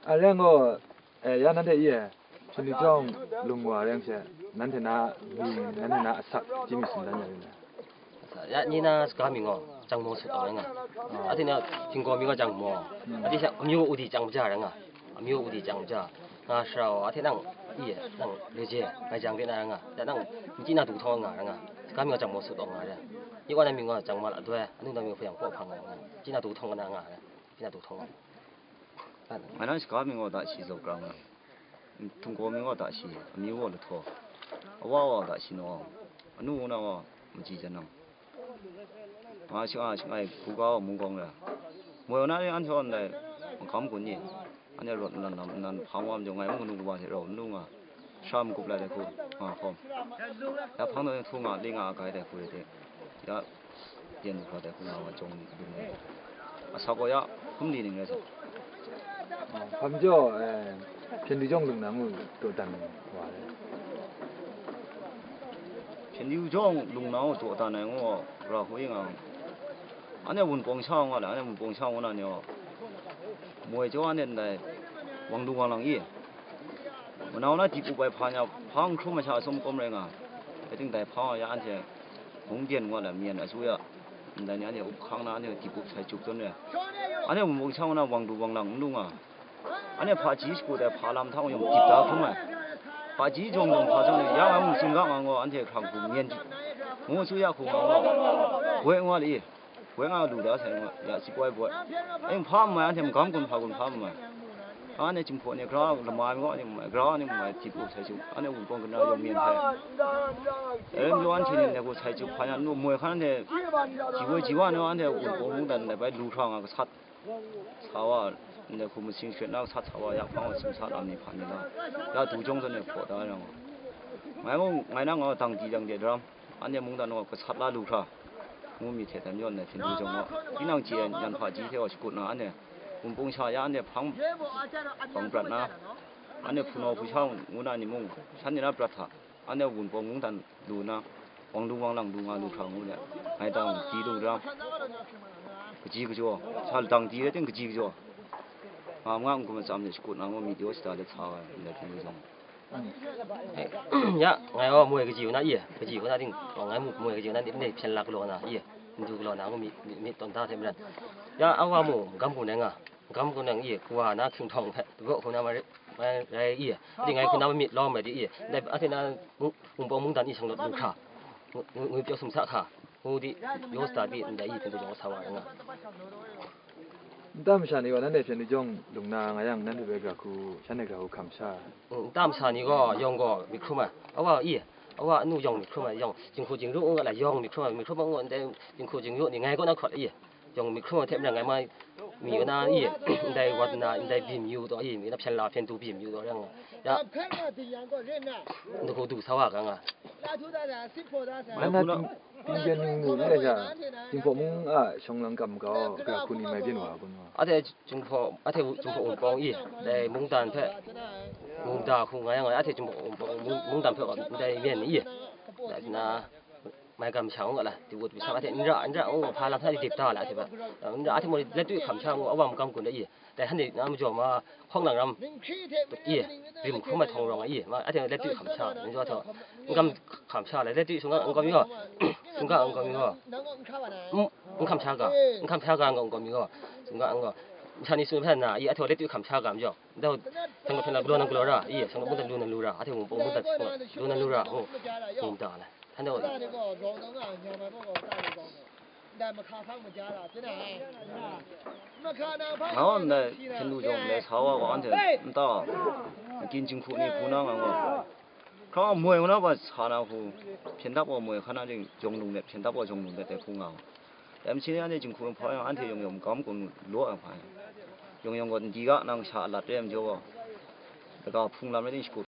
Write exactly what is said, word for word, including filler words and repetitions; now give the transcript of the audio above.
Areng gaw, eh, ya nanhte e, Hpyen Lwi Jawng lung wa areng she, nanhte na mying, nanhte na asak, chyeju mi tsun dan ya yu na. Ya, ni na saga mi gaw, Jangmaw Sut Awng nga. A hte na, Hpyen Gaw mi gaw Jangmaw. A hte sha, amyu udi chyang maja ra nga. Amyu udi chyang maja. Nga shara wa, a hte nang, i, nang, le je, ngai jang de na ra nga. Ya, nang, nchyi na du htawng nga ra nga. Saga mi gaw Jangmaw Sut Awng nga re. Yi wa na mi gaw Jangma La Doi, anu na mi gaw Hpayang Kaw Hpang nga. Nchyi na du htawng na nga re. Nchyi na du htawng nga. Ngai na saga mi gaw Dashi Zaw Krang nga. Hpyen Gaw mi gaw Dashi, amyu gaw Lahtaw. Awa gaw Dashi Naw Awng. Anu na gaw Maji Jan Awng. Nga shangai shangai hku ga wa mung gawng re. Moi wa na ni anhte gaw ndai magam gun ni, anhte rawt nnan lam nnan hpang wa majaw, ngai mung kanu kaba hte rau n lu nga, shara magup lai dai hku nga hkawm, ya hpang daw htu nga, li nga, agai dai hku re de, ya yen lu hkra dai hku nga wa jawng ni kadun ai. Asak gaw ya hkum li ning rai sa. Hpa majaw, eh, Hpyen Lwi Jawng lung na ngu dawdan wa ai. Hpyen Lwi Jawng lung na ngu dawdan ai ngu, ra hku ing ang. Anhte Wunpawng sha nga le, anhte Wunpawng sha ngu na ni gaw, moi chyaw anhte ndai wang lu wang lang i, manau na dip up ai hpa nya, hpa n hkrum ai sha sum kawm rai nga, rai ting, dai hpa ya anhte hpung byen ngu a lam, myen asuya, ndai ni anhte up hkang na, anhte dip up sai juk tsun re. Anhte Wunpawng sha ngu na wang du wang lang n lu nga. Anhte hpaji shakut ai hpa lam htang yawng dip da hkrum ai. Hpaji jawng jawng hpa jawng ni, ya ngai mung tsun ga nga gaw, anhte hkrang hku myen ngu asuya hku nga gaw, boi ngu a li, boi nga lu da sai ngu a, ya si poi boi. Ayung hpa n mai, anhte magam gun hpa gun hpa n mai. Anhte Jinghpaw ni gra lama ai mi gaw, anhte n mai, gra ni n mai, dip up sai juk, anhte Wunpawng kanu yawng myen hpai. Dai rai majaw, anhte ni ndai hku sai juk hpa nya n lu, moi hkan anhte ji woi ji wa ni, anhte Wunpawng mungdan ndai bai lu hkra nga gasat sa wa, ndai hku masing shawt na gasat sa wa, ya hpang wa simsa lam ni hpa ni la, ya du jawng zawn e hpaw da ai ram. Ngai mung, ngai nang gaw dang di dang de daram, anhte mungdan gaw gasat la lu hkra, ngu myit hte dai majaw ndai hpyen du jawng gaw, tinang chye ai nyan hpaji hte gaw shakut na, anhte Wunpawng sha ya anhte hpang bang prat na, anhte hpunau hpusha ngu na ni mung, shan ni na prat hta, anhte Wunpawng mungdan lu na, wang lu wang lang lu nga lu hkra ngu let, ngai dang di lu ra, kaji kajaw, sa dang di rai ting kaji kajaw, nga ma nga n-gun matsam de shakut na ngu myit yaw shada let sa ai, ndai hpyen du jawng. Ya, ngai gaw moi kaji u na i, kaji u na ting, ngai mu moi kaji u na ni, ndai hpyen la galaw na i, n du galaw na ngu myit, myit, myit tawn da hte maren. Ya, a wa mu, magam gun ai nga, magam gun ai nga i, kawa na hkinghtawn hpe, daw hku na ma rai, ma rai i, a ting ngai hku na mamyit lawm ai di i, ndai a hte na, Wunpawng mungdan i shanglawt lu hkra, ngu, ngu, ngwi pyaw sumsa hkra, ngu di, yaw sata di, ndai i hpyen du jawng sa wa ai nga. Nta masha ni gaw nanhte hpyen du jawng lung na nga yang, nanhte hpe gra hku, shanhte gra hku hkam sha ai. Mm, nta masha ni gaw yawng gaw myit hkrum ai, awa i, awa anu yawng myit hkrum ai, yawng jinghku jingru ngu nga la, yawng myit hkrum ai, myit hkrum ai ngu ndai jinghku jingru ni ngai kaw na hkawt i, yawng myit hkrum ai hte maren ngai mai mi na i, ndai wat na, ndai byin yu taw i, mi na hpyen la hpyen du byin yu taw yang, ya, n du hku du sa wa ga nga. Nang na ting, ting byen ning mu n rai sha, Jinghpaw mung a shawng lang kam gaw, gra hku ni mai byin wa kun wa. A hte Jinghpaw, a hte Jinghpaw Wunpawng i, dai mungdan hpe, mungda hku nga yang, a hte Jinghpaw Wunpawng mung-, mungdan hpe gaw ndai myen i, dai na, mai gam sha ngu la, di wut di shang a hte n ra, n ra ngu, hpa lam hta di dip da la, a hte hpa, n ra, a hte mung let tut hkam sha ngu, awa magam gun da i, dai hkan de na majaw ma, hkawng nang ram i, rim hkrum ai htawng rawng ai i, ma, a hte let tut hkam sha, n jaw htaw, n gam hkam sha le, let tut shingkang n gam yaw, shingkang n gam yaw, n, n hkam sha ga, n hkam sha ga n gam yaw, shingkang n gam, masha ni tsun hpe na i, a hte let tut hkam sha ga majaw, dau, shingkang hpe na galaw na galaw ra i, shingkang mungdan lu na lu ra, a hte mung pawng mungdan galaw na lu ra, ngu, ngu da le. Hkan dau. Nga wa ndai hpyen du jawng ndai sa wa gaw anhte nta, gyin jinghku ni hku na nga gaw, hkra moi ngu na ba sa na hku, hpyen dap wa moi hkan na ting, jawng lung let, hpyen dap wa jawng lung let ai hku nga wa. Dai masin ni anhte jinghku hpa yang, anhte yawng yawng magam gun law ai hpa yang, yawng yawng gaw n di ga nang sha lat re ai majaw gaw, daga hpung lam rai ting shakut